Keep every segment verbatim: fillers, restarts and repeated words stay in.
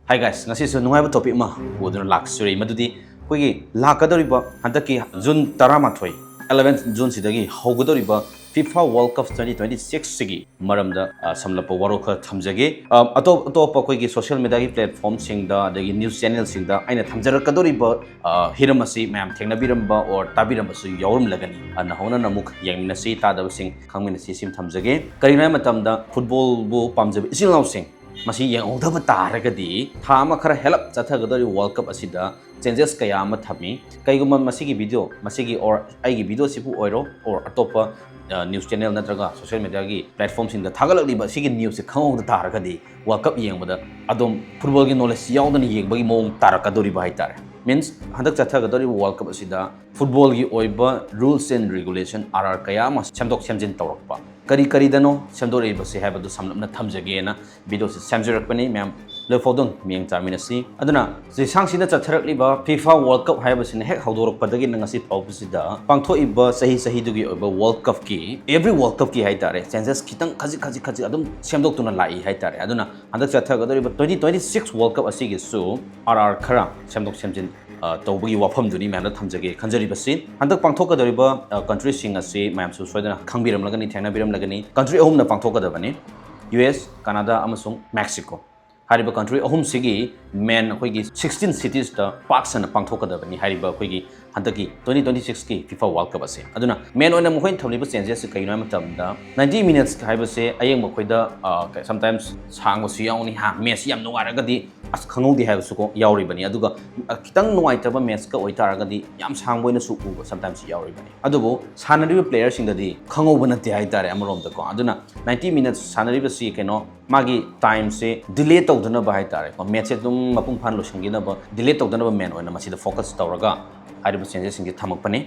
Hi guys, ꯉꯁꯤꯁꯨ ꯅꯨꯡꯉꯥꯏꯕ topic ꯑꯃ ꯄꯨꯗꯨꯅ ꯂꯥꯛꯆꯔꯤ, ꯃꯗꯨꯗꯤ ꯑꯩꯈꯣꯏꯒꯤ ꯂꯥꯛꯀꯗꯧꯔꯤꯕ ꯍꯟꯗꯛꯀꯤ June ꯇꯔꯥꯃꯥꯊꯣꯏ, eleventh June ꯁꯤꯗꯒꯤ ꯍꯧꯒꯗꯧꯔꯤꯕ FIFA World Cup twenty twenty-six ꯁꯤꯒꯤ ꯃꯔꯝꯗ, ꯑ, ꯁꯝꯂꯞꯄ ꯋꯥꯔꯣꯜ ꯈꯔ ꯊꯝꯖꯒꯦ꯫ ꯑ, ꯑꯇꯣꯞ ꯑꯇꯣꯞꯄ ꯑꯩꯈꯣꯏꯒꯤ social media ꯒꯤ platform ꯁꯤꯡꯗ ꯑꯗꯒꯤ news channel ꯁꯤꯡꯗ ꯑꯩꯅ ꯊꯝꯖꯔꯛꯀꯗꯧꯔꯤꯕ, ꯑ, ꯍꯤꯔꯝ ꯑꯁꯤ ꯃꯌꯥꯝ ꯊꯦꯡꯅꯕꯤꯔꯝꯕ or ꯇꯥꯕꯤꯔꯝꯕꯁꯨ ꯌꯥꯎꯔꯝꯂꯒꯅꯤ꯫ ꯑ, ꯅꯍꯧꯅꯅ ꯑꯃꯨꯛ ꯌꯦꯡꯃꯤꯟꯅꯁꯤ, ꯇꯥꯗꯕꯁꯤꯡ ꯈꯪꯃꯤꯟꯅꯁꯤ, ꯁꯤꯃ ꯊꯝꯖꯒꯦ꯫ ꯀꯔꯤꯒꯤꯅꯣ ꯍꯥꯏꯕ ꯃꯇꯝꯗ football ꯕꯨ ꯄꯥꯝꯖꯕ ꯏꯆꯤꯜ ꯏꯅꯥꯎꯁꯤꯡ ꯃꯁꯤ ꯌꯦꯡꯍꯧꯗꯕ ꯇꯥꯔꯒꯗꯤ ꯊꯥ ꯑꯃ ꯈꯔ ꯍꯦꯜꯂꯞ ꯆꯠꯊꯒꯗꯧꯔꯤꯕ World Cup ꯑꯁꯤꯗ changes ꯀꯌꯥ ꯑꯃ ꯊꯝꯃꯤ꯫ ꯀꯩꯒꯨꯝꯕ ꯃꯁꯤꯒꯤ video, ꯃꯁꯤꯒꯤ or ꯑꯩꯒꯤ video ꯁꯤꯕꯨ ꯑꯣꯏꯔꯣ or ꯑꯇꯣꯞꯄ, ꯑ, news channel ꯅꯠꯇ꯭ꯔꯒ social media ꯒꯤ platform ꯁꯤꯡꯗ ꯊꯥꯒꯠꯂꯛꯂꯤꯕ ꯑꯁꯤꯒꯤ news ꯁꯦ ꯈꯪꯍꯧꯗ ꯇꯥꯔꯒꯗꯤ World Cup ꯌꯦꯡꯕꯗ ꯑꯗꯨꯝ football ꯒꯤ knowledge ꯌꯥꯎꯗꯅ ꯌꯦꯡꯕꯒꯤ ꯃꯑꯣꯡ ꯇꯥꯔꯛꯀꯗꯧꯔꯤꯕ ꯍꯥꯏꯇꯥꯔꯦ꯫ Means ꯍꯟꯗꯛ ꯆꯠꯊꯒꯗꯧꯔꯤꯕ World Cup ꯑꯁꯤꯗ football ꯒꯤ ꯑꯣꯏꯕ rules and regulation, R R ꯀꯌꯥ ꯑꯃ ꯁꯦꯝꯗꯣꯛ ꯁꯦꯝꯖꯤꯟ ꯇꯧꯔꯛꯄ, ꯀꯔꯤ ꯀꯔꯤꯗꯅꯣ ꯁꯦꯝꯗꯣꯔꯛꯏꯕꯁꯦ ꯍꯥꯏꯕꯗꯨ ꯁꯝꯂꯞꯅ ꯊꯝꯖꯒꯦꯅ video ꯁꯤ ꯁꯦꯝꯖꯔꯛꯄꯅꯤ꯫ ꯃꯌꯥꯝ ꯂꯣꯏꯐꯥꯎꯗꯨꯡ ꯃꯤꯠꯌꯦꯡ ꯆꯥꯃꯤꯟꯅꯁꯤ꯫ ꯑꯗꯨꯅ ꯆꯦꯁꯥꯡꯁꯤꯗ ꯆꯠꯊꯔꯛꯂꯤꯕ FIFA World Cup ꯍꯥꯏꯕꯁꯤꯅ ꯍꯦꯛ ꯍꯧꯗꯣꯔꯛꯄꯗꯒꯤꯅ ꯉꯁꯤ ꯐꯥꯎꯕꯁꯤꯗ ꯄꯥꯡꯊꯣꯛꯏꯕ ꯆꯍꯤ ꯆꯍꯤꯗꯨꯒꯤ ꯑꯣꯏꯕ World Cup ꯀꯤ, every World Cup ꯀꯤ ꯍꯥꯏꯇꯥꯔꯦ, changes ꯈꯤꯇꯪ ꯈꯖꯤꯛ ꯈꯖꯤꯛ ꯈꯖꯤꯛ ꯑꯗꯨꯝ ꯁꯦꯝꯗꯣꯛꯇꯨꯅ ꯂꯥꯛꯏ ꯍꯥꯏꯇꯥꯔꯦ꯫ ꯑꯗꯨꯅ ꯍꯟꯗꯛ ꯆꯠꯊꯒꯗꯧꯔꯤꯕ twenty twenty-six World Cup ꯑꯁꯤꯒꯤꯁꯨ R R ꯈꯔ ꯁꯦꯝꯗꯣꯛ ꯁꯦꯝꯖꯤꯟ, ꯑ, ꯇꯧꯕꯒꯤ ꯋꯥꯐꯝꯗꯨꯅꯤ ꯃꯌꯥꯝꯗ ꯊꯝꯖꯒꯦ ꯈꯟꯖꯔꯤꯕꯁꯤ꯫ ꯍꯟꯗꯛ ꯄꯥꯡꯊꯣꯛꯀꯗꯧꯔꯤꯕ, ꯑ, country ꯁꯤꯡ ꯑꯁꯤ ꯃꯌꯥꯝꯁꯨ ꯁꯣꯏꯗꯅ ꯈꯪꯕꯤꯔꯝꯂꯒꯅꯤ, ꯊꯦꯡꯅꯕꯤꯔꯝꯂꯒꯅꯤ꯫ Country ꯑꯍꯨꯝꯅ ꯄꯥꯡꯊꯣꯛꯀꯗꯕꯅꯤ: U S, Canada ꯑꯃꯁꯨꯡ Mexico꯫ ꯍꯥꯏꯔꯤꯕ country ꯑꯍꯨꯝꯁꯤꯒꯤ main ꯑꯩꯈꯣꯏꯒꯤ sixteen cities ꯇ ꯄꯥꯛ ꯁꯟꯅ ꯄꯥꯡꯊꯣꯛꯀꯗꯕꯅꯤ ꯍꯥꯏꯔꯤꯕ ꯑꯩꯈꯣꯏꯒꯤ ꯍꯟꯗꯛꯀꯤ twenty twenty-six ꯀꯤ FIFA World Cup ꯑꯁꯦ꯫ ꯑꯗꯨꯅ main ꯑꯣꯏꯅ ꯃꯈꯣꯏꯅ ꯊꯝꯂꯤꯕ changes ꯁꯤ ꯀꯩꯅꯣ ꯍꯥꯏꯕ ꯃꯇꯝꯗ, ninety minutes ꯍꯥꯏꯕꯁꯦ ꯑꯌꯦꯡꯕ ꯑꯩꯈꯣꯏꯗ, ꯑ, sometimes ꯁꯥꯡꯕꯁꯨ ꯌꯥꯎꯅꯤ, ꯍꯥ, match ꯁꯤ ꯌꯥꯝ ꯅꯨꯡꯉꯥꯏꯔꯒꯗꯤ ꯑꯁ ꯈꯪꯍꯧꯗꯦ ꯍꯥꯏꯕꯁꯨ ꯀꯣ ꯌꯥꯎꯔꯤꯕꯅꯤ꯫ ꯑꯗꯨꯒ, ꯑ, ꯈꯤꯇꯪ ꯅꯨꯡꯉꯥꯏꯇꯕ match ꯀ ꯑꯣꯏꯇꯥꯔꯒꯗꯤ ꯌꯥꯝ ꯁꯥꯡꯕ ꯑꯣꯏꯅꯁꯨ ꯎꯕ sometimes ꯌꯥꯎꯔꯤꯕꯅꯤ꯫ ꯑꯗꯨꯕꯨ ꯁꯥꯟꯅꯔꯤꯕ player ꯁꯤꯡꯗꯗꯤ ꯈꯪꯍꯧꯕ ꯅꯠꯇꯦ ꯍꯥꯏꯇꯥꯔꯦ ꯑꯃꯔꯣꯝꯗꯀꯣ꯫ ꯑꯗꯨꯅ ninety minutes ꯁꯥꯟꯅꯔꯤꯕꯁꯤ ꯀꯩꯅꯣ, ꯃꯥꯒꯤ time ꯁꯦ delay ꯇꯧꯗꯅꯕ ꯍꯥꯏꯇꯥꯔꯦꯀꯣ, match ꯁꯦ ꯑꯗꯨꯝ ꯃꯄꯨꯡ ꯐꯥꯅ ꯂꯣꯏꯁꯤꯟꯈꯤꯅꯕ delay ꯇꯧꯗꯅꯕ main ꯑꯣꯏꯅ ꯃꯁꯤꯗ focus ꯇꯧꯔꯒ ꯍꯥꯏꯔꯤꯕ changes ꯁꯤꯡꯁꯦ ꯊꯝꯃꯛꯄꯅꯤ꯫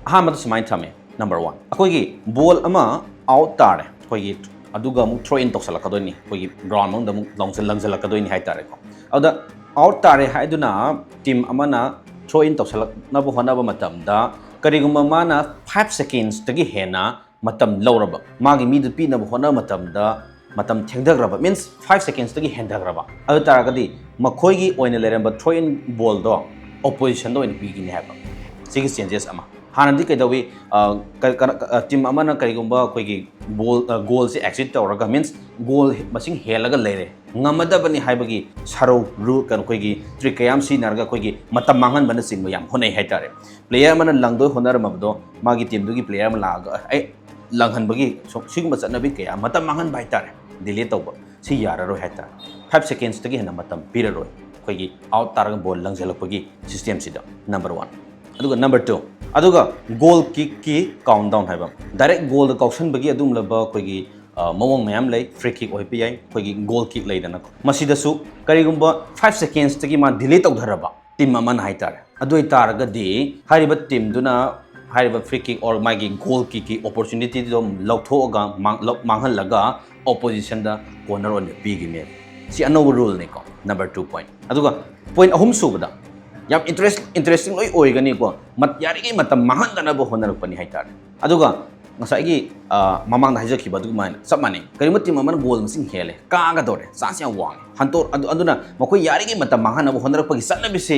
ꯑꯍꯥꯟꯕꯗ ꯁꯨꯃꯥꯏꯅ ꯊꯝꯃꯦ: number one, ꯑꯩꯈꯣꯏꯒꯤ ball ꯑꯃ out ꯇꯥꯔꯦ ꯑꯩꯈꯣꯏꯒꯤ, ꯑꯗꯨꯒ ꯑꯃꯨꯛ throw in ꯇꯧꯁꯜꯂꯛꯀꯗꯣꯏꯅꯤ, ꯑꯩꯈꯣꯏꯒꯤ ground ꯃꯅꯨꯡꯗ ꯑꯃꯨꯛ ꯂꯪꯁꯤꯜ-, ꯂꯪꯁꯤꯜꯂꯛꯀꯗꯣꯏꯅꯤ ꯍꯥꯏꯇꯥꯔꯦꯀꯣ꯫ ꯑꯗꯨꯗ out ꯇꯥꯔꯦ ꯍꯥꯏꯗꯨꯅ team ꯑꯃꯅ throw in ꯇꯧꯁꯜꯂꯛꯅꯕ ꯍꯣꯠꯅꯕ ꯃꯇꯝꯗ ꯀꯔꯤꯒꯨꯝꯕ ꯃꯥꯅ five seconds ꯇꯒꯤ ꯍꯦꯟꯅ ꯃꯇꯝ ꯂꯧꯔꯕ, ꯃꯥꯒꯤ ꯃꯤꯗꯨ ꯄꯤꯅꯕ ꯍꯣꯠꯅꯕ ꯃꯇꯝꯗ ꯃꯇꯝ ꯊꯦꯡꯊꯈ꯭ꯔꯕ, means five secondsꯇꯒꯤ ꯍꯦꯟꯊꯈ꯭ꯔꯕ, ꯑꯗꯨ ꯇꯥꯔꯒꯗꯤ ꯃꯈꯣꯏꯒꯤ ꯑꯣꯏꯅ ꯂꯩꯔꯝꯕ throw in ballꯗꯣ oppositionꯗ ꯑꯣꯏꯅ ꯄꯤꯒꯅꯤ ꯍꯥꯏꯕ꯫ ꯁꯤꯒꯤ changes ꯑꯃ꯫ ꯍꯥꯟꯅꯗꯤ ꯀꯩꯗꯧꯏ? ꯇꯤꯝ ꯑꯃꯅ ꯀꯔꯤꯒꯨꯝꯕ ꯑꯩꯈꯣꯏꯒꯤ ꯕꯣꯜ ꯒꯣꯜꯁꯦ ꯑꯦꯛꯁꯤꯠ ꯇꯧꯔꯒ, means goal ꯃꯁꯤꯡ ꯍꯦꯜꯂꯒ ꯂꯩꯔꯦ, ꯉꯝꯃꯗꯕꯅꯤ ꯍꯥꯏꯕꯒꯤ ꯁꯔꯧ ꯔꯨ ꯀꯩꯅꯣ ꯑꯩꯈꯣꯏꯒꯤ ꯇ꯭ꯔꯤꯛ ꯀꯌꯥ ꯑꯃ ꯁꯤꯖꯤꯟꯅꯔꯒ ꯑꯩꯈꯣꯏꯒꯤ ꯃꯇꯝ ꯃꯥꯡꯍꯟꯕꯅꯆꯤꯡꯕ ꯌꯥꯝ ꯍꯣꯠꯅꯩ ꯍꯥꯏꯇꯥꯔꯦ꯫ ꯄ꯭ꯂꯦꯌꯔ ꯑꯃꯅ ꯂꯪꯗꯣꯏ ꯍꯣꯠꯅꯔꯝꯃꯕꯗꯣ ꯃꯥꯒꯤ ꯇꯤꯝꯗꯨꯒꯤ ꯄ꯭ꯂꯦꯌꯔ ꯑꯃ ꯂꯥꯛꯑꯒ ꯑꯩ ꯂꯪꯍꯟꯕꯒꯤ ꯁꯨꯝ ꯁꯤꯒꯨꯝꯕ ꯆꯠꯅꯕꯤ ꯀꯌꯥ, ꯃꯇꯝ ꯃꯥꯡꯍꯟꯕ ꯍꯥꯏꯇꯥꯔꯦ, ꯗꯤꯂꯦ ꯇꯧꯕ, ꯁꯤ ꯌꯥꯔꯔꯣꯏ ꯍꯥꯏꯇꯥꯔꯦ꯫ Five secondsꯇꯒꯤ ꯍꯦꯟꯅ ꯃꯇꯝ ꯄꯤꯔꯔꯣꯏ ꯑꯩꯈꯣꯏꯒꯤ ꯑꯥꯎꯠ ꯇꯥꯔꯒ ꯕꯣꯜ ꯂꯪꯁꯤꯜꯂꯛꯄꯒꯤ systemꯁꯤꯗ, number one꯫ ꯑꯗꯨꯒ number two, ꯑꯗꯨꯒ ꯒꯣꯜ ꯀꯤꯛꯀꯤ ꯀꯥꯎꯟ ꯗꯥꯎꯟ ꯍꯥꯏꯕ, ꯗꯥꯏꯔꯦꯛ ꯒꯣꯜꯗ ꯀꯥꯎꯁꯟꯕꯒꯤ ꯑꯗꯨꯒꯨꯝꯂꯕ ꯑꯩꯈꯣꯏꯒꯤ ꯑ, ꯃꯑꯣꯡ ꯃꯌꯥꯝ ꯂꯩ꯫ ꯐ꯭ꯔꯤ ꯀꯤꯛ ꯑꯣꯏꯕ ꯌꯥꯏ, ꯑꯩꯈꯣꯏꯒꯤ ꯒꯣꯜ ꯀꯤꯛ ꯂꯩꯗꯅꯀꯣ꯫ ꯃꯁꯤꯗꯁꯨ ꯀꯔꯤꯒꯨꯝꯕ five secondsꯇꯒꯤ ꯃꯥ ꯗꯤꯂꯦ ꯇꯧꯊꯔꯕ ꯇꯤꯝ ꯑꯃꯅ ꯍꯥꯏꯇꯥꯔꯦ, ꯑꯗꯨ ꯑꯣꯏꯇꯥꯔꯒꯗꯤ ꯍꯥꯏꯔꯤꯕ ꯇꯤꯝꯗꯨꯅ ꯍꯥꯏꯔꯤꯕ ꯐ꯭ꯔꯤ ꯀꯤꯛ or ꯃꯥꯒꯤ ꯒꯣꯜ ꯀꯤꯛꯀꯤ opportunityꯗꯣ ꯂꯧꯊꯣꯛꯑꯒ ꯃꯥꯡ-, ꯂꯧ-, ꯃꯥꯡꯍꯜꯂꯒ oppositionꯗ corner ꯑꯣꯏꯅ ꯄꯤꯒꯅꯦꯕ꯫ ꯁꯤ ꯑꯅꯧꯕ ruleꯅꯤꯀꯣ, number two point꯫ ꯑꯗꯨꯒ point ꯑꯍꯨꯝ ꯁꯨꯕꯗ ꯌꯥꯝ interest, interesting ꯂꯣꯏ ꯑꯣꯏꯒꯅꯤꯀꯣ, ꯃꯠ-, ꯌꯥꯔꯤꯉꯩ ꯃꯇꯝ ꯃꯥꯡꯍꯟꯗꯅꯕ ꯍꯣꯠꯅꯔꯛꯄꯅꯤ ꯍꯥꯏꯇꯥꯔꯦ꯫ ꯑꯗꯨꯒ ꯉꯁꯥꯏꯒꯤ, ꯑ, ꯃꯃꯥꯡꯗ ꯍꯥꯏꯖꯈꯤꯕ ꯑꯗꯨꯃꯥꯏꯅ ꯆꯞ ꯃꯥꯟꯅꯩ꯫ ꯀꯔꯤꯒꯨꯝꯕ ꯇꯤꯝ ꯑꯃꯅ ꯒꯣꯜ ꯃꯁꯤꯡ ꯍꯦꯜꯂꯦ, ꯀꯥꯒꯗꯧꯔꯦ, ꯆꯥꯟꯁ ꯌꯥꯝ ꯋꯥꯡꯉꯦ, ꯍꯟꯇꯣꯛ-, ꯑꯗꯨ-, ꯑꯗꯨꯅ ꯃꯈꯣꯏ ꯌꯥꯔꯤꯉꯩ ꯃꯇꯝ ꯃꯥꯡꯍꯟꯅꯕ ꯍꯣꯠꯅꯔꯛꯄꯒꯤ ꯆꯠꯅꯕꯤꯁꯦ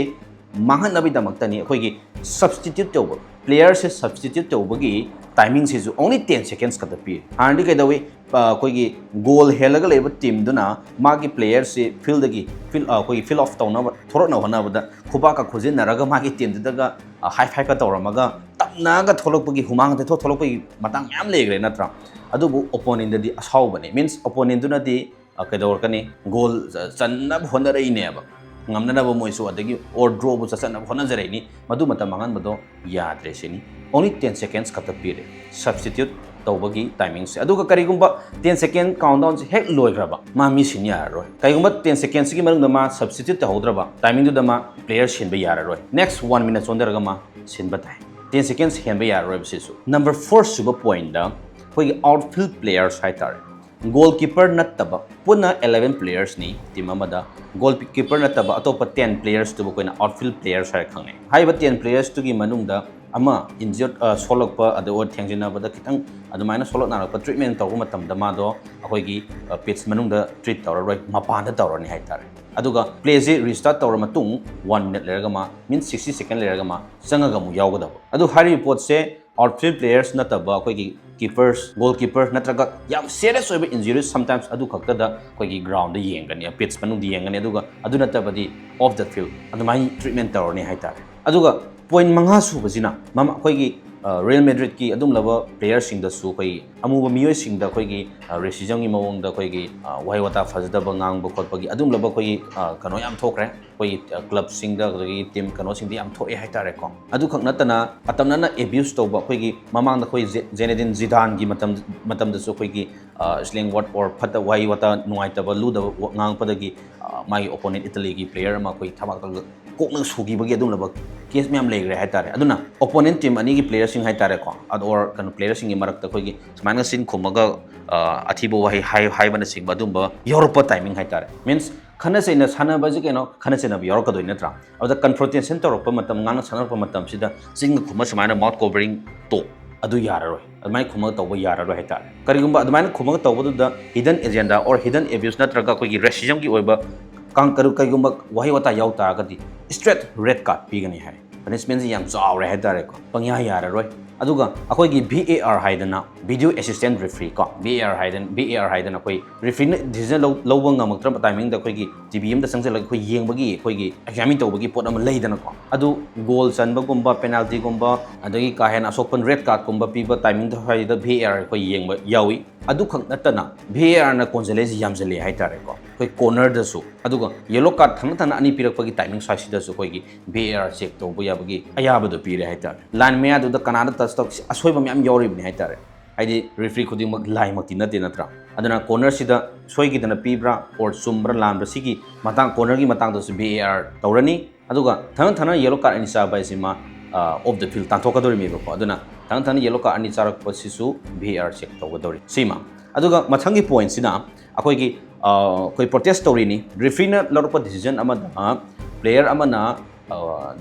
ꯃꯥꯡꯍꯟꯅꯕꯒꯤꯗꯃꯛꯇꯅꯤ ꯑꯩꯈꯣꯏꯒꯤ substitute ꯇꯧꯕ, ꯄ꯭ꯂꯦꯌꯔꯁꯦ substitute ꯇꯧꯕꯒꯤ timingꯁꯤꯁꯨ only ten seconds ꯈꯛꯇ ꯄꯤ꯫ ꯍꯥꯟꯅꯗꯤ ꯀꯩꯗꯧꯏ? ꯑ, ꯑꯩꯈꯣꯏꯒꯤ ꯒꯣꯜ ꯍꯦꯜꯂꯒ ꯂꯩꯕ ꯇꯤꯝꯗꯨꯅ ꯃꯥꯒꯤ ꯄ꯭ꯂꯦꯌꯔꯁꯤ ꯐꯤꯜꯗꯒꯤ ꯐꯤꯜ, ꯑ, ꯑꯩꯈꯣꯏꯒꯤ field out ꯇꯧꯅꯕ, ꯊꯣꯔꯛꯅꯕ ꯍꯣꯠꯅꯕꯗ ꯈꯨꯕꯥꯛꯀ ꯈꯨꯖꯤꯟꯅꯔꯒ ꯃꯥꯒꯤ ꯇꯤꯝꯗꯨꯗꯒ, ꯑ, ꯍꯥꯏ ꯐꯥꯏꯚꯀ ꯇꯧꯔꯝꯃꯒ ꯇꯞꯅꯒ ꯊꯣꯛꯂꯛꯄꯒꯤ, ꯍꯨꯃꯥꯡ ꯇꯩꯊꯣꯛ ꯊꯣꯛꯂꯛꯄꯒꯤ ꯃꯇꯥꯡ ꯃꯌꯥꯝ ꯂꯩꯈ꯭ꯔꯦ ꯅꯠꯇ꯭ꯔꯥ? ꯑꯗꯨꯕꯨ opponentꯗꯗꯤ ꯑꯁꯥꯎꯕꯅꯤ, means opponentꯗꯨꯅꯗꯤ, ꯑ, ꯀꯩꯗꯧꯔꯛꯀꯅꯤ? ꯒꯣꯜ ꯆ-, ꯆꯟꯅꯕ ꯍꯣꯠꯅꯔꯛꯏꯅꯦꯕ, ꯉꯝꯅꯅꯕ ꯃꯣꯏꯁꯨ, ꯑꯗꯒꯤ or drawꯕꯨ ꯆꯠꯆꯅꯕ ꯍꯣꯠꯅꯖꯔꯛꯏꯅꯤ꯫ ꯃꯗꯨ ꯃꯇꯝ ꯃꯥꯡꯍꯟꯕꯗꯣ ꯌꯥꯗ꯭ꯔꯦ ꯁꯤꯅꯤ꯫ Only ten seconds ꯈꯛꯇ ꯄꯤꯔꯦ substitute ꯇꯧꯕꯒꯤ timingꯁꯦ꯫ ꯑꯗꯨꯒ ꯀꯔꯤꯒꯨꯝꯕ ten second countdownꯁꯦ ꯍꯦꯛ ꯂꯣꯏꯈ꯭ꯔꯕ, ꯃꯥ ꯃꯤ ꯁꯤꯟ ꯌꯥꯔꯔꯣꯏ꯫ ꯀꯔꯤꯒꯨꯝꯕ ten secondsꯀꯤ ꯃꯅꯨꯡꯗ ꯃꯥ substitute ꯇꯧꯍꯧꯗ꯭ꯔꯕ timingꯗꯨꯗ ꯃꯥ ꯄ꯭ꯂꯦꯌꯔ ꯁꯤꯟꯕ ꯌꯥꯔꯔꯣꯏ꯫ Next one minute ꯆꯣꯟꯊꯔꯒ ꯃꯥ ꯁꯤꯟꯕ ꯇꯥꯏ꯫ Ten seconds ꯍꯦꯟꯕ ꯌꯥꯔꯔꯣꯏꯕ ꯁꯤꯁꯨ꯫ Number four ꯁꯨꯕ pointꯗ ꯑꯩꯈꯣꯏꯒꯤ outfield players ꯍꯥꯏꯇꯥꯔꯦ꯫ ꯒꯣꯜ ꯀꯤꯄꯔ ꯅꯠꯇꯕ ꯄꯨꯟꯅ eleven playersꯅꯤ ꯇꯤꯝ ꯑꯃꯗ꯫ ꯒꯣꯜ ꯀꯤꯄꯔ ꯅꯠꯇꯕ ꯑꯇꯣꯞꯄ ten playersꯇꯨꯕꯨ ꯑꯩꯈꯣꯏꯅ ꯑꯥꯎꯠꯐꯤꯜ ꯄ꯭ꯂꯦꯌꯔꯁ ꯍꯥꯏꯔ ꯈꯪꯅꯩ꯫ ꯍꯥꯏꯔꯤꯕ ten playersꯇꯨꯒꯤ ꯃꯅꯨꯡꯗ ꯑꯃ ꯏꯟꯖꯔ ꯁꯣꯛꯂꯛꯄ, ꯑꯗꯨꯒ ꯊꯦꯡꯖꯤꯟꯅꯕꯗ ꯈꯤꯇꯪ ꯑꯗꯨꯃꯥꯏꯅ ꯁꯣꯛꯂꯛ ꯅꯥꯔꯛꯄ ꯇ꯭ꯔꯤꯠꯃꯦꯟ ꯇꯧꯕ ꯃꯇꯝꯗ ꯃꯥꯗꯣ ꯑꯩꯈꯣꯏꯒꯤ ꯄꯤꯠꯁ ꯃꯅꯨꯡꯗ ꯇ꯭ꯔꯤꯠ ꯇꯧꯔꯔꯣꯏ, ꯃꯄꯥꯟꯗ ꯇꯧꯔꯅꯤ ꯍꯥꯏꯇꯥꯔꯦ꯫ ꯑꯗꯨꯒ ꯄ꯭ꯂꯦꯁꯦ ꯔꯤꯁꯇꯥꯔꯠ ꯇꯧꯔ ꯃꯇꯨꯡ one minute ꯂꯩꯔꯒ ꯃꯥ, means sixty second ꯂꯩꯔꯒ ꯃꯥ ꯆꯪꯉꯒ ꯑꯃꯨꯛ ꯌꯥꯎꯒꯗꯕ꯫ ꯑꯗꯨ ꯍꯥꯏꯔꯤꯕ ꯄꯣꯠꯁꯦ ꯑꯥꯎꯠꯐꯤꯜ ꯄ꯭ꯂꯦꯌꯔꯁ ꯅꯠꯇꯕ ꯑꯩꯈꯣꯏꯒꯤ ꯀꯤꯄꯔꯁ, ꯒꯣꯜ ꯀꯤꯄꯔ ꯅꯠꯇ꯭ꯔꯒ ꯌꯥꯝ serious ꯑꯣꯏꯕ injuries sometimes ꯑꯗꯨ ꯈꯛꯇꯗ ꯑꯩꯈꯣꯏꯒꯤ ꯒ꯭ꯔꯥꯎꯟꯗ ꯌꯦꯡꯒꯅꯤ, ꯄꯤꯠꯁ ꯃꯅꯨꯡꯗ ꯌꯦꯡꯒꯅꯤ, ꯑꯗꯨꯒ ꯑꯗꯨ ꯅꯠꯇꯕꯗꯤ off the field ꯑꯗꯨꯃꯥꯏꯅ ꯇ꯭ꯔꯤꯠꯃꯦꯟ ꯇꯧꯔꯅꯤ ꯍꯥꯏꯇꯥꯔꯦ꯫ ꯑꯗꯨꯒ ꯄꯣꯏꯟ ꯃꯉꯥ ꯁꯨꯕꯁꯤꯅ ꯃꯃ-, ꯑꯩꯈꯣꯏꯒꯤ ꯔꯤꯌꯦꯜ ꯃꯦꯗ꯭ꯔꯤꯠꯀꯤ ꯑꯗꯨꯝꯂꯕ ꯄ꯭ꯂꯦꯌꯔꯁꯤꯡꯗꯁꯨ ꯑꯩꯈꯣꯏꯒꯤ ꯑꯃꯨꯕ ꯃꯤꯑꯣꯏꯁꯤꯡꯗ ꯑꯩꯈꯣꯏꯒꯤ ꯔꯦꯁꯤꯖꯝꯒꯤ ꯃꯑꯣꯡꯗ ꯑꯩꯈꯣꯏꯒꯤ ꯋꯥꯍꯩ ꯋꯥꯇꯥ ꯐꯖꯗꯕ ꯉꯥꯡꯕ ꯈꯣꯠꯄꯒꯤ ꯑꯗꯨꯝꯂꯕ ꯑꯩꯈꯣꯏꯒꯤ ꯀꯩꯅꯣ ꯌꯥꯝ ꯊꯣꯛꯈ꯭ꯔꯦ꯫ ꯑꯩꯈꯣꯏꯒꯤ ꯀ꯭ꯂꯕꯁꯤꯡꯗ ꯑꯗꯒꯤ ꯇꯤꯝ ꯀꯩꯅꯣꯁꯤꯡꯗ ꯌꯥꯝ ꯊꯣꯛꯑꯦ ꯍꯥꯏꯇꯥꯔꯦꯀꯣ꯫ ꯑꯗꯨꯈꯛ ꯅꯠꯇꯅ ꯑꯇꯝꯅꯅ ꯑꯦꯕ꯭ꯌꯨꯁ ꯇꯧꯕ ꯑꯩꯈꯣꯏꯒꯤ ꯃꯃꯥꯡꯗ ꯑꯩꯈꯣꯏ ꯖꯦ-, ꯖꯦꯅꯦꯗꯤꯟ ꯖꯤꯗꯥꯟꯒꯤ ꯃꯇꯝ, ꯃꯇꯝꯗꯁꯨ ꯑꯩꯈꯣꯏꯒꯤ ꯁ꯭ꯂꯦꯡ ꯋꯥꯔꯗ ꯑꯣꯔ ꯐꯠꯇ ꯋꯥꯍꯩ ꯋꯥꯇꯥ ꯅꯨꯡꯉꯥꯏꯇꯕ ꯂꯨꯗꯕ ꯋꯥ-, ꯉꯥꯡꯉꯛꯄꯗꯒꯤ ꯃꯥꯒꯤ ꯑꯣꯄꯣꯅꯦꯟ ꯏꯇꯂꯤꯒꯤ ꯄ꯭ꯂꯦꯌꯔ ꯑꯃ ꯑꯩꯈꯣꯏ ꯊꯕꯥꯛꯇ ꯀꯣꯛꯅ ꯁꯨꯈꯤꯕꯒꯤ ꯑꯗꯨꯝꯂꯕ ꯀꯦꯁ ꯃꯌꯥꯝ ꯂꯩꯈ꯭ꯔꯦ ꯍꯥꯏꯇꯥꯔꯦ꯫ ꯑꯗꯨꯅ ꯑꯣꯄꯣꯅꯦꯟ ꯇꯤꯝ ꯑꯅꯤꯒꯤ ꯄ꯭ꯂꯦꯌꯔꯁꯤꯡ ꯍꯥꯏꯇꯥꯔꯦꯀꯣ, ꯑꯗ ꯑꯣꯔ ꯀꯩꯅꯣ ꯄ꯭ꯂꯦꯌꯔꯁꯤꯡꯒꯤ ꯃꯔꯛꯇ ꯑꯩꯈꯣꯏꯒꯤ ꯁꯨꯃꯥꯏꯅ ꯆꯤꯟ ꯈꯨꯝꯃꯒ ꯑꯊꯤꯕ ꯋꯥꯍꯩ ꯍꯥꯏ-, ꯍꯥꯏꯕꯅꯆꯤꯡꯕ ꯑꯗꯨꯝꯕ ꯌꯥꯎꯔꯛꯄ ꯇꯥꯏꯃꯤꯡ ꯍꯥꯏꯇꯥꯔꯦ꯫ ꯃꯤꯟꯁ ꯈꯠꯅ ꯆꯩꯅ ꯁꯥꯟꯅꯕꯁꯤ ꯀꯩꯅꯣ, ꯈꯠꯅ ꯆꯩꯅꯕ ꯌꯥꯎꯔꯛꯀꯗꯣꯏ ꯅꯠꯇ꯭ꯔꯥ? ꯑꯗꯨꯗ ꯀꯟꯐ꯭ꯔꯣꯟꯇꯦꯁꯟ ꯇꯧꯔꯛꯄ ꯃꯇꯝ, ꯉꯥꯡꯅ ꯁꯛꯅꯔꯛꯄ ꯃꯇꯝꯁꯤꯗ ꯆꯤꯟꯒ ꯈꯨꯝꯃ ꯁꯨꯃꯥꯏꯅ ꯃꯥꯎꯠ ꯀꯣꯕꯔꯤꯡ ꯇꯣꯛ ꯑꯗꯨ ꯌꯥꯔꯔꯣꯏ꯫ ꯑꯗꯨꯃꯥꯏꯅ ꯈꯨꯝꯃꯒ ꯇꯧꯕ ꯌꯥꯔꯔꯣꯏ ꯍꯥꯏꯇꯥꯔꯦ꯫ ꯀꯔꯤꯒꯨꯝꯕ ꯑꯗꯨꯃꯥꯏꯅ ꯈꯨꯝꯃꯒ ꯇꯧꯕꯗꯨꯗ hidden agenda or hidden abuse ꯅꯠꯇ꯭ꯔꯒ ꯑꯩꯈꯣꯏꯒꯤ ꯔꯦꯁꯤꯖꯝꯒꯤ ꯑꯣꯏꯕ ꯀꯥꯡ-, ꯀꯔꯤ-, ꯀꯔꯤꯒꯨꯝꯕ ꯋꯥꯍꯩ ꯋꯥꯇꯥ ꯌꯥꯎ ꯇꯥꯔꯒꯗꯤ straight red card ꯄꯤꯒꯅꯤ ꯍꯥꯏ꯫ ꯄꯅꯤꯁꯃꯦꯟꯁꯤ ꯌꯥꯝ ꯆꯥꯎꯔꯦ ꯍꯥꯏꯇꯥꯔꯦꯀꯣ꯫ ꯄꯪꯌꯥ ꯌꯥꯔꯔꯣꯏ꯫ ꯑꯗꯨꯒ ꯑꯩꯈꯣꯏꯒꯤ V A R ꯍꯥꯏꯗꯅ, video assistant referee ꯀꯣ, V A R ꯍꯥꯏꯗꯅ, V A R ꯍꯥꯏꯗꯅ ꯑꯩꯈꯣꯏ ꯔꯦꯐ꯭ꯔꯤꯅ ꯗꯤꯁꯤꯖꯟ ꯂꯧ-, ꯂꯧꯕ ꯉꯝꯃꯛꯇ꯭ꯔꯕ ꯇꯥꯏꯃꯤꯡꯗ ꯑꯩꯈꯣꯏꯒꯤ ꯇꯤ ꯚꯤ ꯑꯃꯗ ꯆꯪꯁꯤꯜꯂꯒ ꯑꯩꯈꯣꯏ ꯌꯦꯡꯕꯒꯤ, ꯑꯩꯈꯣꯏꯒꯤ ꯑꯦꯛꯖꯥꯃꯤꯟ ꯇꯧꯕꯒꯤ ꯄꯣꯠ ꯑꯃ ꯂꯩꯗꯅꯀꯣ꯫ ꯑꯗꯨ ꯒꯣꯜ ꯆꯟꯕꯒꯨꯝꯕ, ꯄꯦꯅꯥꯜꯇꯤꯒꯨꯝꯕ, ꯑꯗꯒꯤ ꯀꯥ ꯍꯦꯟꯅ ꯑꯁꯣꯛꯄ ꯔꯦꯗ ꯀꯥꯔꯗꯀꯨꯝꯕ ꯄꯤꯕ ꯇꯥꯏꯃꯤꯡꯗ ꯍꯥꯏꯗ V A R ꯑꯩꯈꯣꯏ ꯌꯦꯡꯕ ꯌꯥꯎꯏ꯫ ꯑꯗꯨꯈꯛ ꯅꯠꯇꯅ V A R ꯅ ꯀꯣꯟꯁꯤꯜꯂꯛꯏꯁꯤ ꯌꯥꯝꯁꯤꯜꯂꯛꯑꯦ ꯍꯥꯏꯇꯥꯔꯦꯀꯣ꯫ ꯑꯩꯈꯣꯏ ꯀꯣꯔꯅꯔꯗꯁꯨ, ꯑꯗꯨꯒ ꯌꯦꯂꯣ ꯀꯥꯔꯗ ꯊꯪꯅ ꯊꯪꯅ ꯑꯅꯤ ꯄꯤꯔꯛꯄꯒꯤ ꯇꯥꯏꯃꯤꯡ ꯁ꯭ꯋꯥꯏꯁꯤꯗꯁꯨ ꯑꯩꯈꯣꯏꯒꯤ V A R ꯆꯦꯛ ꯇꯧꯕ ꯌꯥꯕꯒꯤ ꯑꯌꯥꯕꯗꯣ ꯄꯤꯔꯦ ꯍꯥꯏꯇꯥꯔꯦ꯫ ꯂꯥꯏꯟ ꯃꯌꯥꯗꯨꯗ ꯀꯅꯥꯗ ꯇꯆ ꯇꯧ-, ꯑꯁꯣꯏꯕ ꯃꯌꯥꯝ ꯌꯥꯎꯔꯤꯕꯅꯤ ꯍꯥꯏꯇꯥꯔꯦ꯫ ꯍꯥꯏꯗꯤ ꯔꯦꯐ꯭ꯔꯤ ꯈꯨꯗꯤꯡꯃꯛ ꯂꯥꯏꯃꯛꯇꯤ ꯅꯠꯇꯦ ꯅꯠꯇ꯭ꯔꯥ? ꯑꯗꯨꯅ ꯀꯣꯔꯅꯔꯁꯤꯗ ꯁꯣꯏꯈꯤꯗꯅ ꯄꯤꯕ꯭ꯔꯥ ꯑꯣꯔ ꯆꯨꯝꯕ꯭ꯔꯥ ꯂꯥꯟꯕ꯭ꯔꯥ ꯁꯤꯒꯤ ꯃꯇꯥꯡ, ꯀꯣꯔꯅꯔꯒꯤ ꯃꯇꯥꯡꯗꯁꯨ V A R ꯇꯧꯔꯅꯤ꯫ ꯑꯗꯨꯒ ꯊꯪꯅ ꯊꯪꯅ ꯌꯦꯂꯣ ꯀꯥꯔꯗ ꯑꯅꯤ ꯆꯥꯕ ꯍꯥꯏꯁꯤ ꯃꯥ, ꯑ, off the field ꯇꯥꯟꯊꯣꯛꯀꯗꯧꯔꯤꯕꯅꯦꯕꯀꯣ꯫ ꯑꯗꯨꯅ ꯊꯪꯅ ꯊꯪꯅ ꯌꯦꯂꯣ ꯀꯥꯔꯗ ꯑꯅꯤ ꯆꯥꯔꯛꯄꯁꯤꯁꯨ V A R ꯆꯦꯛ ꯇꯧꯒꯗꯧꯔꯤ꯫ ꯁꯤꯃ꯫ ꯑꯗꯨꯒ ꯃꯊꯪꯒꯤ ꯄꯣꯏꯟꯠꯁꯤꯅ ꯑꯩꯈꯣꯏꯒꯤ ꯑ, ꯑꯩꯈꯣꯏ ꯄ꯭ꯔꯣꯇꯦꯁ ꯇꯧꯔꯤꯅꯤ, ꯔꯤꯐ꯭ꯔꯤꯅ ꯂꯧꯔꯛꯄ ꯗꯤꯁꯤꯖꯟ ꯑꯃꯗ ꯄ꯭ꯂꯦꯌꯔ ꯑꯃꯅ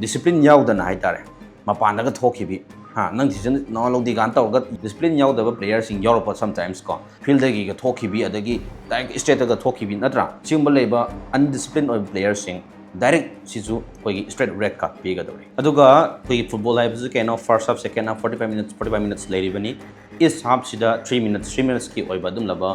ꯗꯤꯁꯤꯄ꯭ꯂꯤꯟ ꯌꯥꯎꯗꯅ ꯍꯥꯏꯇꯥꯔꯦ ꯃꯄꯥꯟꯗꯒ ꯊꯣꯛꯈꯤꯕꯤ, ꯍꯥ, ꯅꯪ ꯗꯤꯁꯤꯖꯟ ꯅꯋꯥ ꯂꯧꯗꯦ ꯀꯥꯏꯅ ꯇꯧꯔꯒ ꯗꯤꯁꯤꯄ꯭ꯂꯤꯟ ꯌꯥꯎꯗꯕ ꯄ꯭ꯂꯦꯌꯔꯁꯤꯡ ꯌꯥꯎꯔꯛꯄ ꯁꯝꯇꯥꯏꯝꯁ ꯀꯣ, ꯐꯤꯜꯗꯒꯤꯒ ꯊꯣꯛꯈꯤꯕꯤ, ꯑꯗꯒꯤ ꯗꯥꯏꯔꯦꯛ ꯏꯁꯇ꯭ꯔꯦꯠꯇꯒ ꯊꯣꯛꯈꯤꯕꯤ, ꯅꯠꯇ꯭ꯔꯥ? ꯁꯤꯒꯨꯝꯕ ꯂꯩꯕ ꯑꯟꯗꯤꯁꯤꯄ꯭ꯂꯤꯟ ꯑꯣꯏꯕ ꯄ꯭ꯂꯦꯌꯔꯁꯤꯡ ꯗꯥꯏꯔꯦꯛ ꯁꯤꯁꯨ ꯑꯩꯈꯣꯏꯒꯤ ꯏꯁꯇ꯭ꯔꯦꯠ ꯔꯦꯗ ꯀꯥꯔꯗ ꯄꯤꯒꯗꯧꯔꯤ꯫ ꯑꯗꯨꯒ ꯑꯩꯈꯣꯏꯒꯤ ꯐꯨꯠꯕꯣꯜ ꯍꯥꯏꯕꯁꯤ ꯀꯩꯅꯣ, first half, second half, forty five minutes, forty five minutes ꯂꯩꯔꯤꯕꯅꯤ꯫ ꯏꯁ ꯍꯥꯐꯁꯤꯗ ꯊ꯭ꯔꯤ ꯃꯤꯅꯠꯁ, ꯊ꯭ꯔꯤ ꯃꯤꯅꯠꯁꯀꯤ ꯑꯣꯏꯕ ꯑꯗꯨꯝꯂꯕ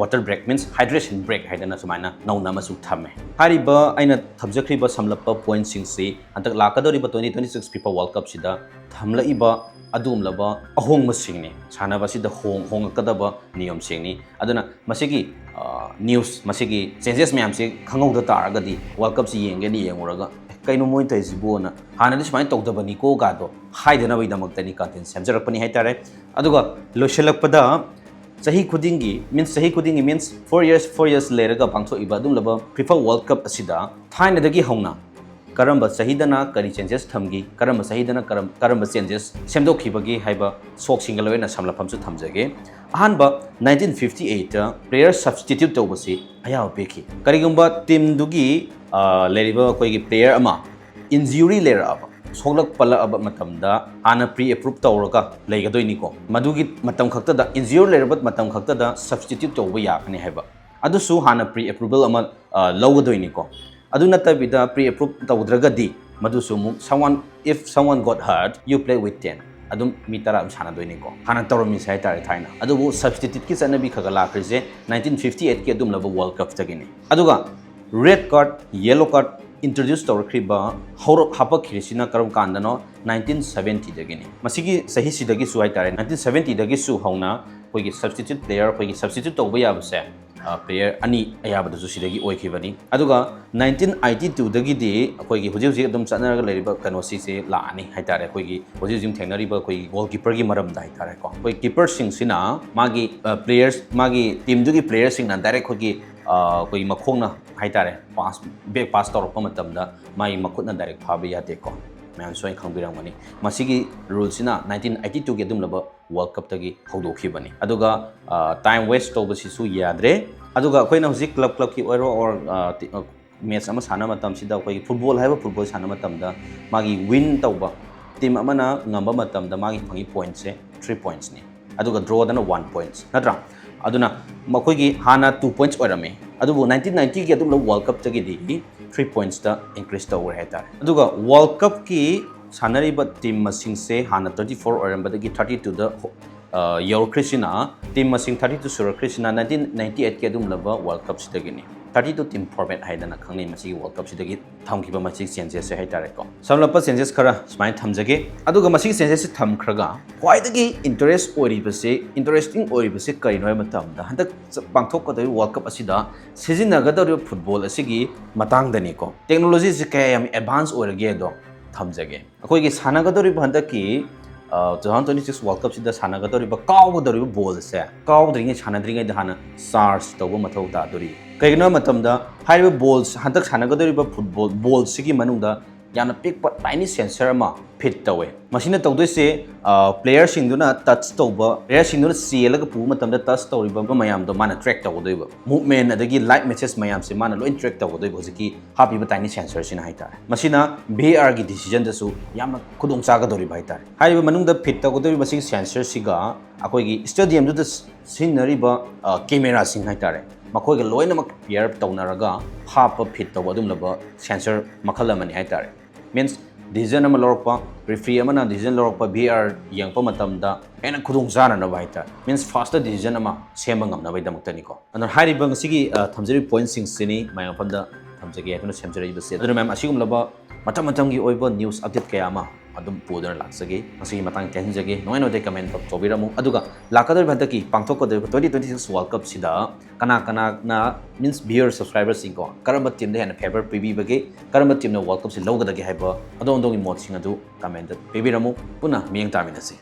water break, means hydration break ꯍꯥꯏꯗꯅ ꯁꯨꯃꯥꯏꯅ ꯅꯧꯅ ꯑꯃꯁꯨ ꯊꯝꯃꯦ꯫ ꯍꯥꯏꯔꯤꯕ ꯑꯩꯅ ꯊꯝꯖꯈ꯭ꯔꯤꯕ ꯁꯝꯂꯞꯄ ꯄꯣꯏꯟꯠꯁꯤꯡꯁꯤ ꯍꯟꯗꯛ ꯂꯥꯛꯀꯗꯧꯔꯤꯕ twenty twenty six FIFA world ꯀꯞꯁꯤꯗ ꯊꯝꯂꯛꯏꯕ ꯑꯗꯨꯒꯨꯝꯂꯕ ꯑꯍꯣꯡꯕꯁꯤꯡꯅꯤ꯫ ꯁꯥꯟꯅꯕ ꯑꯁꯤꯗ ꯍꯣꯡ-, ꯍꯣꯡꯉꯛꯀꯗꯕ ꯅꯤꯌꯣꯝꯁꯤꯡꯅꯤ꯫ ꯑꯗꯨꯅ ꯃꯁꯤꯒꯤ, ꯑ, ꯅ꯭ꯌꯨꯁ, ꯃꯁꯤꯒꯤ ꯆꯦꯟꯖꯦꯁ ꯃꯌꯥꯝꯁꯤ ꯈꯪꯍꯧꯗ ꯇꯥꯔꯒꯗꯤ ꯋꯥꯔꯜ ꯀꯞꯁꯤ ꯌꯦꯡꯒꯦꯅ ꯌꯦꯡꯉꯨꯔꯒ, "ꯑꯦ, ꯀꯩꯅꯣ ꯃꯣꯏꯅ ꯇꯧꯔꯤꯁꯤꯕꯣꯅ, ꯍꯥꯟꯅꯗꯤ ꯁꯨꯃꯥꯏꯅ ꯇꯧꯗꯕꯅꯤꯀꯣ" ꯒꯥꯗꯣ ꯍꯥꯏꯗꯅꯕꯒꯤꯗꯃꯛꯇꯅꯤ ꯀꯟꯇꯦꯟꯠ ꯁꯦꯝꯖꯔꯛꯄꯅꯤ ꯍꯥꯏꯇꯥꯔꯦ꯫ ꯑꯗꯨꯒ ꯂꯣꯏꯁꯤꯜꯂꯛꯄꯗ ꯆꯍꯤ ꯈꯨꯗꯤꯡꯒꯤ, ꯃꯤꯟꯁ ꯆꯍꯤ ꯈꯨꯗꯤꯡꯒꯤ, means four years, four years ꯂꯩꯔꯒ ꯄꯥꯡꯊꯣꯛꯏꯕ ꯑꯗꯨꯒꯨꯝꯂꯕ ꯐꯤꯐꯥ ꯋꯥꯔꯜ ꯀꯞ ꯑꯁꯤꯗ ꯊꯥꯏꯅꯗꯒꯤ ꯍꯧꯅ ꯀꯔꯝꯕ ꯆꯍꯤꯗꯅ ꯀꯔꯤ ꯆꯦꯟꯖꯦꯁ ꯊꯝꯈꯤ, ꯀꯔꯝꯕ ꯆꯍꯤꯗꯅ ꯀꯔꯝ-, ꯀꯔꯝꯕ ꯆꯦꯟꯖꯦꯁ ꯁꯦꯝꯗꯣꯛꯈꯤꯕꯒꯦ ꯍꯥꯏꯕ ꯁꯣꯛꯁꯤꯡꯒ ꯂꯣꯏꯅ ꯁꯝꯂꯞꯐꯝꯁꯨ ꯊꯝꯖꯒꯦ꯫ ꯑꯍꯥꯟꯕ, ꯅꯥꯏꯟꯇꯤꯟ ꯐꯤꯐꯇꯤ ꯑꯩꯠꯇ ꯄ꯭ꯂꯦꯌꯔ ꯁꯕꯁꯇꯤꯇ꯭ꯌꯨꯠ ꯇꯧꯕꯁꯤ ꯑꯌꯥꯕ ꯄꯤꯈꯤ꯫ ꯀꯔꯤꯒꯨꯝꯕ ꯇꯤꯝꯗꯨꯒꯤ, ꯑ, ꯂꯩꯔꯤꯕ ꯑꯩꯈꯣꯏꯒꯤ ꯄ꯭ꯂꯦꯌꯔ ꯑꯃ ꯏꯟꯖꯨꯔꯤ ꯂꯩꯔꯛꯑꯕ, ꯁꯣꯛꯂꯛ ꯄꯜꯂꯛꯑꯕ ꯃꯇꯝꯗ ꯍꯥꯟꯅ ꯄ꯭ꯔꯤ ꯑꯦꯄ꯭ꯔꯨꯞ ꯇꯧꯔꯒ ꯂꯩꯒꯗꯣꯏꯅꯤꯀꯣ꯫ ꯃꯗꯨꯒꯤ ꯃꯇꯝ ꯈꯛꯇꯗ, ꯏꯟꯖꯨꯔ ꯂꯩꯔꯕ ꯃꯇꯝ ꯈꯛꯇꯗ ꯁꯕꯁꯇꯤꯇ꯭ꯌꯨꯠ ꯇꯧꯕ ꯌꯥꯒꯅꯤ ꯍꯥꯏꯕ꯫ ꯑꯗꯨꯁꯨ ꯍꯥꯟꯅ ꯄ꯭ꯔꯤ ꯑꯦꯄ꯭ꯔꯨꯕꯦꯜ ꯑꯃ, ꯑ, ꯂꯧꯒꯗꯣꯏꯅꯤꯀꯣ꯫ ꯑꯗꯨ ꯅꯠꯇꯕꯤꯗ ꯄ꯭ꯔꯤ ꯑꯦꯄ꯭ꯔꯨꯞ ꯇꯧꯗ꯭ꯔꯒꯗꯤ ꯃꯗꯨꯁꯨ ꯑꯃꯨꯛ someone, if someone got hurt, you play with ten꯫ ꯑꯗꯨꯝ ꯃꯤ ꯇꯔꯥ ꯑꯗꯨꯝ ꯁꯥꯟꯅꯗꯣꯏꯅꯤꯀꯣ꯫ ꯍꯥꯟꯅ ꯇꯧꯔꯝꯃꯤꯁꯦ ꯍꯥꯏꯇꯥꯔꯦ ꯊꯥꯏꯅ꯫ ꯑꯗꯨꯕꯨ ꯁꯕꯁꯇꯤꯇ꯭ꯌꯨꯠꯀꯤ ꯆꯠꯅꯕꯤ ꯈꯔ ꯈꯔ ꯂꯥꯛꯈ꯭ꯔꯤꯁꯦ ꯅꯥꯏꯟꯇꯤꯟ ꯐꯤꯐꯇꯤ ꯑꯩꯠꯀꯤ ꯑꯗꯨꯝꯂꯕ ꯋꯥꯔꯜ ꯀꯞꯇꯒꯤꯅꯤ꯫ ꯑꯗꯨꯒ red card, yellow card introduce ꯇꯧꯔꯛꯈ꯭ꯔꯤꯕ, ꯍꯧꯔꯛ ꯍꯥꯄꯛꯈꯤꯔꯤꯁꯤꯅ ꯀꯔꯝ ꯀꯥꯟꯗꯅꯣ? ꯅꯥꯏꯟꯇꯤꯟ ꯁꯕꯦꯟꯇꯤꯗꯒꯤꯅꯤ꯫ ꯃꯁꯤꯒꯤ ꯆꯍꯤꯁꯤꯗꯒꯤꯁꯨ ꯍꯥꯏꯇꯥꯔꯦ, ꯅꯥꯏꯟꯇꯤꯟ ꯁꯕꯦꯟꯇꯤꯗꯒꯤꯁꯨ ꯍꯧꯅ ꯑꯩꯈꯣꯏꯒꯤ ꯁꯕꯁꯇꯤꯇ꯭ꯌꯨꯠ ꯄ꯭ꯂꯦꯌꯔ, ꯑꯩꯈꯣꯏꯒꯤ ꯁꯕꯁꯇꯤꯇ꯭ꯌꯨꯠ ꯇꯧꯕ ꯌꯥꯕꯁꯦ, ꯑ, ꯄ꯭ꯂꯦꯌꯔ ꯑꯅꯤ ꯑꯌꯥꯕꯗꯁꯨ ꯁꯤꯗꯒꯤ ꯑꯣꯏꯈꯤꯕꯅꯤ꯫ ꯑꯗꯨꯒ ꯅꯥꯏꯟꯇꯤꯟ ꯑꯥꯏꯇꯤ ꯇꯨꯗꯒꯤꯗꯤ ꯑꯩꯈꯣꯏꯒꯤ ꯍꯧꯖꯤꯛ ꯍꯧꯖꯤꯛ ꯑꯗꯨꯝ ꯆꯠꯅꯔꯒ ꯂꯩꯔꯤꯕ ꯀꯩꯅꯣꯁꯤꯁꯦ ꯂꯥꯛꯑꯅꯤ ꯍꯥꯏꯇꯥꯔꯦ꯫ ꯑꯩꯈꯣꯏꯒꯤ ꯍꯧꯖꯤꯛ ꯍꯧꯖꯤꯛ ꯊꯦꯡꯅꯔꯤꯕ ꯑꯩꯈꯣꯏꯒꯤ ꯒꯣꯜꯀꯤꯄꯔꯒꯤ ꯃꯔꯝꯗ ꯍꯥꯏꯇꯥꯔꯦꯀꯣ꯫ ꯑꯩꯈꯣꯏ ꯀꯤꯄꯔꯁꯤꯡꯁꯤꯅ ꯃꯥꯒꯤ, ꯑ, ꯄ꯭ꯂꯦꯌꯔꯁ, ꯃꯥꯒꯤ ꯇꯤꯝꯗꯨꯒꯤ ꯄ꯭ꯂꯦꯌꯔꯁꯤꯡꯅ ꯗꯥꯏꯔꯦꯛ ꯑꯩꯈꯣꯏꯒꯤ, ꯑ, ꯑꯩꯈꯣꯏꯒꯤ ꯃꯈꯣꯡꯅ ꯍꯥꯏꯇꯥꯔꯦ, ꯄꯥꯁ, ꯕꯦꯛ ꯄꯥꯁ ꯇꯧꯔꯛꯄ ꯃꯇꯝꯗ ꯃꯥꯒꯤ ꯃꯈꯨꯠꯅ ꯗꯥꯏꯔꯦꯛ ꯐꯥꯕ ꯌꯥꯗꯦꯀꯣ꯫ ꯃꯌꯥꯝꯁꯨ ꯑꯩꯅ ꯈꯪꯕꯤꯔꯝꯒꯅꯤ꯫ ꯃꯁꯤꯒꯤ ꯔꯨꯜꯁꯤꯅ ꯅꯥꯏꯟꯇꯤꯟ ꯑꯩꯠꯇꯤ ꯇꯨꯒꯤ ꯑꯗꯨꯝꯂꯕ ꯋꯥꯔꯜ ꯀꯞꯇꯒꯤ ꯍꯧꯗꯣꯛꯈꯤꯕꯅꯤ꯫ ꯑꯗꯨꯒ ꯇꯥꯏꯝ ꯋꯦꯁ ꯇꯧꯕꯁꯤꯁꯨ ꯌꯥꯗ꯭ꯔꯦ꯫ ꯑꯗꯨꯒ ꯑꯩꯈꯣꯏꯅ ꯍꯧꯖꯤꯛ ꯀ꯭ꯂꯕ ꯀ꯭ꯂꯕꯀꯤ ꯑꯣꯏꯔꯣ ꯑꯣꯔ ꯃꯦꯠꯆ ꯑꯃ ꯁꯥꯟꯅꯕ ꯃꯇꯝꯁꯤꯗ ꯑꯩꯈꯣꯏꯒꯤ ꯐꯨꯠꯕꯣꯜ ꯍꯥꯏꯕ ꯐꯨꯠꯕꯣꯜ ꯁꯥꯟꯅꯕ ꯃꯇꯝꯗ ꯃꯥꯒꯤ ꯋꯤꯟ ꯇꯧꯕ ꯇꯤꯝ ꯑꯃꯅ ꯉꯝꯕ ꯃꯇꯝꯗ ꯃꯥꯒꯤ ꯐꯪꯉꯤ ꯄꯣꯏꯟꯠꯁꯦ ꯊ꯭ꯔꯤ ꯄꯣꯏꯟꯠꯁꯅꯤ꯫ ꯑꯗꯨꯒ ꯗ꯭ꯔꯣꯗꯅ ꯋꯥꯟ ꯄꯣꯏꯟꯠꯁ ꯅꯠꯇ꯭ꯔꯥ? ꯑꯗꯨꯅ ꯃꯈꯣꯏꯒꯤ ꯍꯥꯟꯅ ꯇꯨ ꯄꯣꯏꯟꯠꯁ ꯑꯣꯏꯔꯝꯃꯤ, ꯑꯗꯨꯕꯨ ꯅꯥꯏꯟꯇꯤꯟ ꯅꯥꯏꯟꯇꯤꯒꯤ ꯑꯗꯨꯝꯕ ꯋꯥꯔꯜ ꯀꯞꯇꯒꯤꯗꯤ ꯊ꯭ꯔꯤ ꯄꯣꯏꯟꯠꯁꯇ ꯏꯟꯀ꯭ꯔꯤꯁ ꯇꯧꯈ꯭ꯔꯦ ꯍꯥꯏꯇꯥꯔꯦ꯫ ꯑꯗꯨꯒ ꯋꯥꯔꯜ ꯀꯞꯀꯤ ꯁꯥꯟꯅꯔꯤꯕ ꯇꯤꯝ ꯃꯁꯤꯡꯁꯦ ꯍꯥꯟꯅ ꯇ꯭ꯋꯦꯟꯇꯤ ꯐꯣꯔ ꯑꯣꯏꯔꯝꯕꯗꯒꯤ ꯊꯥꯔꯇꯤ ꯇꯨꯗ ꯌꯧꯔꯛꯈ꯭ꯔꯤꯁꯤꯅ, ꯇꯤꯝ ꯃꯁꯤꯡ ꯊꯥꯔꯇꯤ ꯇꯨ ꯁꯨꯔꯛꯈ꯭ꯔꯤꯁꯤꯅ ꯅꯥꯏꯟꯇꯤꯟ ꯅꯥꯏꯟꯇꯤ ꯑꯩꯠꯀꯤ ꯑꯗꯨꯝꯂꯕ ꯋꯥꯔꯜ ꯀꯞꯁꯤꯗꯒꯤꯅꯤ꯫ ꯊꯥꯔꯇꯤ ꯇꯨ ꯇꯤꯝ ꯐꯣꯔꯃꯦꯠ ꯍꯥꯏꯗꯅ ꯈꯪꯅꯩ ꯃꯁꯤꯒꯤ ꯋꯥꯔꯜ ꯀꯞꯁꯤꯗꯒꯤ ꯊꯝꯈꯤꯕ ꯃꯁꯤꯒꯤ ꯆꯦꯟꯖꯦꯁꯁꯦ ꯍꯥꯏꯇꯥꯔꯦꯀꯣ꯫ ꯁꯝꯂꯞꯄ ꯆꯦꯟꯖꯦꯁ ꯈꯔ ꯁꯨꯃꯥꯏꯅ ꯊꯝꯖꯒꯦ꯫ ꯑꯗꯨꯒ ꯃꯁꯤꯒꯤ ꯆꯦꯟꯖꯦꯁꯁꯦ ꯊꯝꯈ꯭ꯔꯒ ꯈ꯭ꯋꯥꯏꯗꯒꯤ ꯏꯟꯇꯔꯦꯁ ꯑꯣꯏꯔꯤꯕꯁꯦ, ꯏꯟꯇꯔꯦꯁꯇꯤꯡ ꯑꯣꯏꯔꯤꯕꯁꯦ ꯀꯔꯤꯅꯣ ꯍꯥꯏꯕ ꯃꯇꯝꯗ, ꯍꯟꯗꯛ ꯄꯥꯡꯊꯣꯛꯀꯗꯧꯔꯤꯕ ꯋꯥꯔꯜ ꯀꯞ ꯑꯁꯤꯗ ꯁꯤꯖꯤꯟꯅꯒꯗꯧꯔꯤꯕ ꯐꯨꯠꯕꯣꯜ ꯑꯁꯤꯒꯤ ꯃꯇꯥꯡꯗꯅꯤꯀꯣ꯫ ꯇꯦꯛꯅꯣꯂꯣꯖꯤꯁꯦ ꯀꯌꯥ ꯌꯥꯝ ꯑꯦꯗꯚꯥꯟꯁ ꯑꯣꯏꯔꯒꯦꯗꯣ ꯊꯝꯖꯒꯦ꯫ ꯑꯩꯈꯣꯏꯒꯤ ꯁꯥꯟꯅꯒꯗꯧꯔꯤꯕ ꯍꯟꯗꯛꯀꯤ two thousand twenty six world ꯀꯞꯁꯤꯗ ꯁꯥꯟꯅꯒꯗꯧꯔꯤꯕ ꯀꯥꯎꯒꯗꯧꯔꯤꯕ ꯕꯣꯜꯁꯦ ꯀꯥꯎꯗ꯭ꯔꯤꯉꯩ, ꯁꯥꯟꯅꯗ꯭ꯔꯤꯉꯩꯗ ꯍꯥꯟꯅ ꯆꯥꯔꯖ ꯇꯧꯕ ꯃꯊꯧ ꯇꯥꯗꯣꯔꯤ꯫ ꯀꯩꯒꯤꯅꯣ ꯍꯥꯏꯕ ꯃꯇꯝꯗ ꯍꯥꯏꯔꯤꯕ ꯕꯣꯜ, ꯍꯟꯗꯛ ꯁꯥꯟꯅꯒꯗꯧꯔꯤꯕ ꯐꯨꯠꯕꯣꯜ ꯕꯣꯜꯁꯤꯒꯤ ꯃꯅꯨꯡꯗ ꯌꯥꯝꯅ ꯄꯤꯛꯄ ꯇꯥꯏꯅꯤ ꯁꯦꯟꯁꯔ ꯑꯃ ꯐꯤꯠ ꯇꯧꯋꯦ꯫ ꯃꯁꯤꯅ ꯇꯧꯗꯣꯏꯁꯦ ꯄ꯭ꯂꯦꯌꯔꯁꯤꯡꯗꯨꯅ ꯇꯆ ꯇꯧꯕ, ꯄ꯭ꯂꯦꯌꯔꯁꯤꯡꯗꯨꯅ ꯆꯦꯜꯂꯒ ꯄꯨꯕ ꯃꯇꯝꯗ ꯇꯆ ꯇꯧꯔꯤꯕ ꯃꯌꯥꯝꯗꯣ ꯃꯥꯅ ꯇ꯭ꯔꯦꯛ ꯇꯧꯒꯗꯣꯏꯕ, ꯃꯨꯞꯃꯦꯟ ꯑꯗꯒꯤ ꯂꯥꯏꯠ ꯃꯦꯁꯦꯖ ꯃꯌꯥꯝꯁꯦ ꯃꯥꯅ ꯂꯣꯏ ꯇ꯭ꯔꯦꯛ ꯇꯧꯒꯗꯣꯏꯕ ꯍꯧꯖꯤꯛꯀꯤ ꯍꯥꯞꯄꯤꯕ ꯇꯥꯏꯅꯤ ꯁꯦꯟꯁꯔꯁꯤꯅ ꯍꯥꯏꯇꯥꯔꯦ꯫ ꯃꯁꯤꯅ ꯚꯤ ꯑꯥꯔꯒꯤ ꯗꯤꯁꯤꯖꯟꯗꯁꯨ ꯌꯥꯝꯅ ꯈꯨꯗꯣꯡ ꯆꯥꯒꯗꯧꯔꯤꯕ ꯍꯥꯏꯇꯥꯔꯦ꯫ ꯍꯥꯏꯔꯤꯕ ꯃꯅꯨꯡꯗ ꯐꯤꯠ ꯇꯧꯒꯗꯧꯔꯤꯕ ꯃꯁꯤꯒꯤ ꯁꯦꯟꯁꯔꯁꯤꯒ ꯑꯩꯈꯣꯏꯒꯤ ꯁ꯭ꯇꯦꯗꯤꯌꯝꯗꯨꯗ ꯁꯤꯖꯤꯟꯅꯔꯤꯕ ꯀꯦꯃꯦꯔꯥꯁꯤꯡ ꯍꯥꯏꯇꯥꯔꯦ, ꯃꯈꯣꯏꯒ ꯂꯣꯏꯅꯃꯛ ꯄꯤꯌꯔ ꯇꯧꯅꯔꯒ ꯍꯥꯞꯄ ꯐꯤꯠ ꯇꯧꯕ ꯑꯗꯨꯝꯂꯕ ꯁꯦꯟꯁꯔ ꯃꯈꯜ ꯑꯃꯅꯤ ꯍꯥꯏꯇꯥꯔꯦ꯫ ꯃꯤꯟꯁ, ꯗꯤꯁꯤꯖꯟ ꯑꯃ ꯂꯧꯔꯛꯄ, ꯔꯤꯐ꯭ꯔꯤ ꯑꯃꯅ ꯗꯤꯁꯤꯖꯟ ꯂꯧꯔꯛꯄ, ꯚꯤ ꯑꯥꯔ ꯌꯦꯡꯉꯛꯄ ꯃꯇꯝꯗ ꯍꯦꯟꯅ ꯈꯨꯗꯣꯡ ꯆꯥꯅꯅꯕ ꯍꯥꯏꯇꯥꯔꯦ, ꯃꯤꯟꯁ, ꯐꯥꯁꯇ ꯗꯤꯁꯤꯖꯟ ꯑꯃ ꯁꯦꯝꯕ ꯉꯝꯅꯕꯒꯤꯗꯃꯛꯇꯅꯤꯀꯣ꯫ ꯑꯗꯨꯅ ꯍꯥꯏꯔꯤꯕ ꯉꯁꯤꯒꯤ, ꯑ, ꯊꯝꯖꯔꯤꯕ ꯄꯣꯏꯟꯠꯁꯤꯡꯁꯤꯅꯤ ꯃꯌꯥꯝ ꯃꯐꯝꯗ ꯊꯝꯖꯒꯦ ꯍꯥꯏꯗꯨꯅ ꯁꯦꯝꯖꯔꯛꯏꯕꯁꯦ꯫ ꯑꯗꯨꯅ ꯃꯌꯥꯝ, ꯑꯁꯤꯒꯨꯝꯂꯕ ꯃꯇꯝ ꯃꯇꯝꯒꯤ ꯑꯣꯏꯕ ꯅ꯭ꯌꯨꯁ ꯑꯞꯗꯦꯠ ꯀꯌꯥ ꯑꯃ ꯑꯗꯨꯝ ꯄꯨꯗꯨꯅ ꯂꯥꯛꯆꯒꯦ꯫ ꯉꯁꯤꯒꯤ ꯃꯇꯥꯡ ꯇꯦꯟꯍꯟꯖꯒꯦ꯫ ꯅꯨꯡꯉꯥꯏ ꯅꯨꯡꯉꯥꯏꯇꯦ ꯀꯃꯦꯟ ꯇꯧꯕꯤꯔꯝꯃꯨ꯫ ꯑꯗꯨꯒ ꯂꯥꯛꯀꯗꯧꯔꯤꯕ ꯍꯟꯗꯛꯀꯤ ꯄꯥꯡꯊꯣꯛꯀꯗꯧꯔꯤꯕ ꯇ꯭ꯋꯦꯟꯇꯤ ꯇ꯭ꯋꯦꯟꯇꯤ ꯁꯤꯛꯁ ꯋꯥꯔꯜ ꯀꯞꯁꯤꯗ ꯀꯅꯥ ꯀꯅꯥꯅ, ꯃꯤꯟꯁ, ꯚ꯭ꯌꯨꯌꯔ, ꯁꯕꯁꯀ꯭ꯔꯥꯏꯕꯔꯁꯤꯡꯀꯣ, ꯀꯔꯝꯕ ꯇꯤꯝꯗ ꯍꯦꯟꯅ ꯐꯦꯚꯔ ꯄꯤꯕꯤꯕꯒꯦ, ꯀꯔꯝꯕ ꯇꯤꯝꯅ ꯋꯥꯔꯜ ꯀꯞꯁꯤ ꯂꯧꯒꯗꯒꯦ ꯍꯥꯏꯕ ꯑꯗꯣꯝ ꯑꯗꯣꯝꯒꯤ ꯃꯣꯠꯁꯤꯡ ꯑꯗꯨ ꯀꯃꯦꯟꯗ ꯄꯤꯕꯤꯔꯝꯃꯨ꯫ ꯄꯨꯟꯅ ꯃꯤꯠꯌꯦꯡ ꯇꯥꯃꯤꯟꯅꯁꯤ꯫